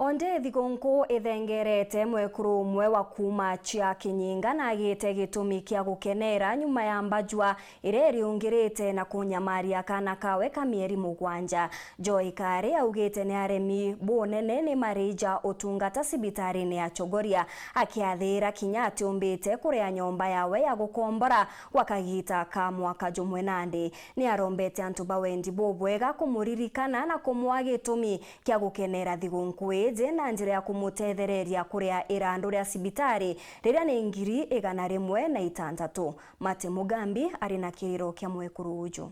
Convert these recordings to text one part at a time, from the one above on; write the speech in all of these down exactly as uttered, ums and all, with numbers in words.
Onde thigûnkû ithengerete, mwekûrû ûmwe wa kuuma cia Kinyinga naagîte gîtûmi kîa gûkeneera nyuma ya mbajua îrîa îriûngîrîte na kûnyamaria kaana kawe ka mîeri mûgwanja. Joy Karî augîte nî aremi bûnene nî marîja ûtungata cibitarîîne ya Chogoria, akîathîîra kinya atîûmbîte kûrîa nyomba yawe ya gûkombora gwa kagiita ka mwaka jûmwe nandî. Nî arombete antû ba wendi bûbwega kûmûririkana na kûmwaa gîtûmi kîa gûkeneera thigûnkû îîjî na njîra ya kûmûteethereria kûrîa îrandû rîa cibitarî rîrîa nî ngiri îgana rîmwe na itantatû. Mate Mugambi arî na kîrîro kîa mwekûrû ûjû.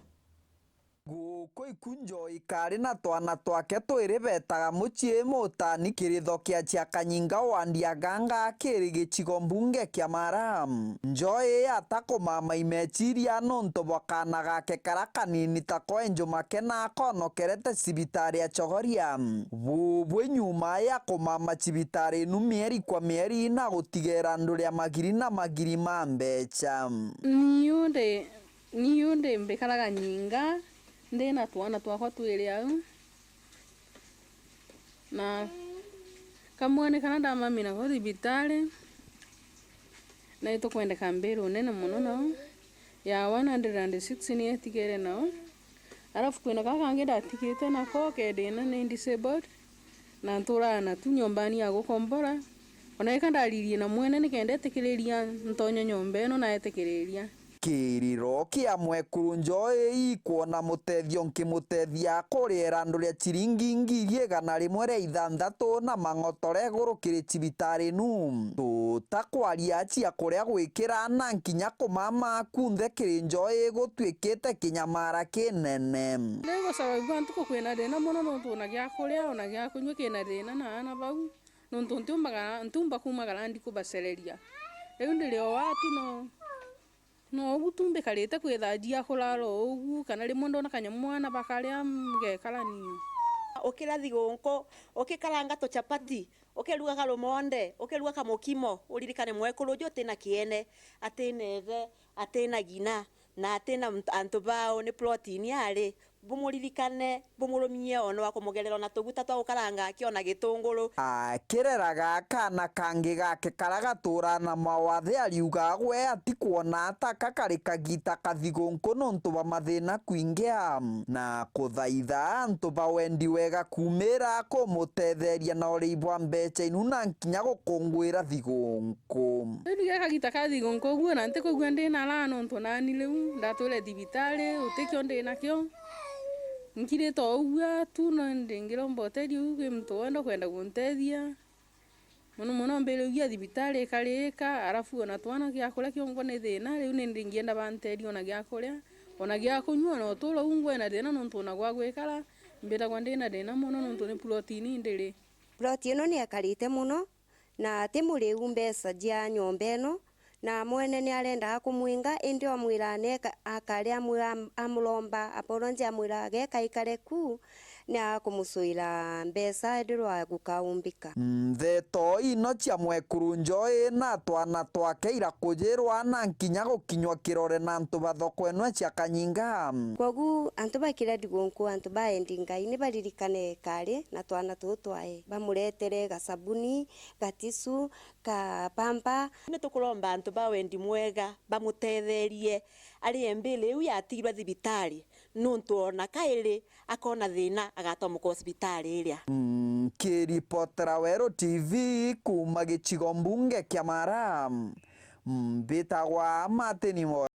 Ngûkû iku Njoe ikarî na twana twake twîrî beetaga mûciî Mûtaani kîrîtho kîa Ciakanyinga wandi ya Ganga kîrî gîcigo mbunge kîa Mara. Njoe ata kûmama imeciria nûntû bwa kaana gake karîa kanini ta kwenjû make na akonokerete cibitarî ya Chogoria. Bûbû nyuma ya kûmama cibitarî înu mîeri kwa mîeri na gûtiga îrandû rîa magiri na magiri ma mbeecha. Ni undi, ni undi mbikaraga Nyinga, ndi na twana twakwa twîrî au. Na kamwe nî kana ndamamina go thibitarî, na îtûkwendeka mbîrû nene mono nao, ya one hundred and six nî etigere nao. Alafu kwîna kaa kangî ndatigîte nako ke thîna, nî disabled, na ntûûraga natu nyombani ya gûkombora. Ona ika ndaririe na mwene nîkenda etîkîrîria ntonye nyomba îno, na etîkîrîria. Kîrîro kîa mwekûrû Njoe ikwona mûteethio nkîmûteethia kûrîa îrandû rîa ciringi ngiri îgana rîmwe rîa ithanthatû na mang'otore îgûrû kîrî cibitarî nu. Tûtakwaria cia kûrîa gwîkîra na nkinya kûmama kunthe kîrî Njoe gûtuîkîte kînyamara kînene. Nîgûcagagua ntukû kwîna thîna mono nûntû ona gîa kûrîa, ona gîa kûnyua kîna thîna na aana bau, nûntû ntiumbaga, ntiumba kumagara ndikûbacereria. Rîu ndîrî o aa tu no. No ûgu tu mbîkarîte kwîthaa njia kûrara o ûgu, kana rîmwe ndona kanyamû aana bakarîa, ngekara ni. Ûkîrîa thigûnkû, ûkîkaranga tûchapati, ûkîruga karûmonde, ûkîruga kamûkimo, ûririkane mwekûrû ûjû ûtî na kîene, atî na îthe, atî na ng'ina, na atî na mt-, antû baao, nî plotini arî. Bûmûririkane, bûmûrûmie o na wa kûmûgerera o na tûguta twa gûkaranga akîona gîtûngûrû. Akîreraga kaana kangî gake karîa gatûûraa na mawathe, ariuga gwe atikwona ata ka karî kagiita kathigûnkû nûntû bwa mathîna kwingîa, na kûthaitha antû ba wendi wega kuumîra kûmûteetheria na ûrîi bwa mbeecha inu na kinya gûkûngûîra thigûnkû. Rîu nî gaka giita ka thigûnkû ûguo, na ntîkwigua ndî na raha nûntû naani rîu ndatwîre thibitarî, ûtîkîo ndî nakîo. Nkirîte o ûguo tu, no ndîngîromba ûteethio ûu kî muntû wenda kwenda kûnteethia. Mono mono mbîrî ûgia thibitarî îkarîka, arafu ona twana gîakûrîa kîongwa nî thîna, rîu nî ndîngîenda banteethia ona gîakûrîa, ona gîa kûnyua, ona ûtûûro ûu ngwenda thîna nûntû ona gwa gwîkara, mbîthagwa ndî na thîna mono nûntû nî plotini ndîrî. Ploti îno nî yakarîte mono, na atî mûrîu mbeecha cia nyomba îno, na mwene nî arendaga kûmwînga, îndî amwîra nî eka-, akarî amwîra am-, amûromba apology, amwîra geeka aikare ku, nî akûmûcûîra mbeecha ethîrwa gûkaumbîka. Ntheto ino cia mwekûrû Njoe na twana twake irakûjîrwa na nkinya gûkinywa kîrore na antû ba thoko îno cia Kanyinga. Kwogu antû ba kîrîa thigûnkû, antû ba endi Ngai, nî baririkane karî na twana tûtû twae, bamûretere gasabuni, gatisu, ka pamper. Nî tûkûromba antû ba wendi mwega bamûteetherie arîe mbîlî îu yatigirwe thibitarî, nûntû o na kaîrî akoona thîna agatomokwa hospitalî îrîa. Nkîripotera Weru T V kuuma gîcigo mbunge kîa Mara, mbîtagwa Martin Mwa-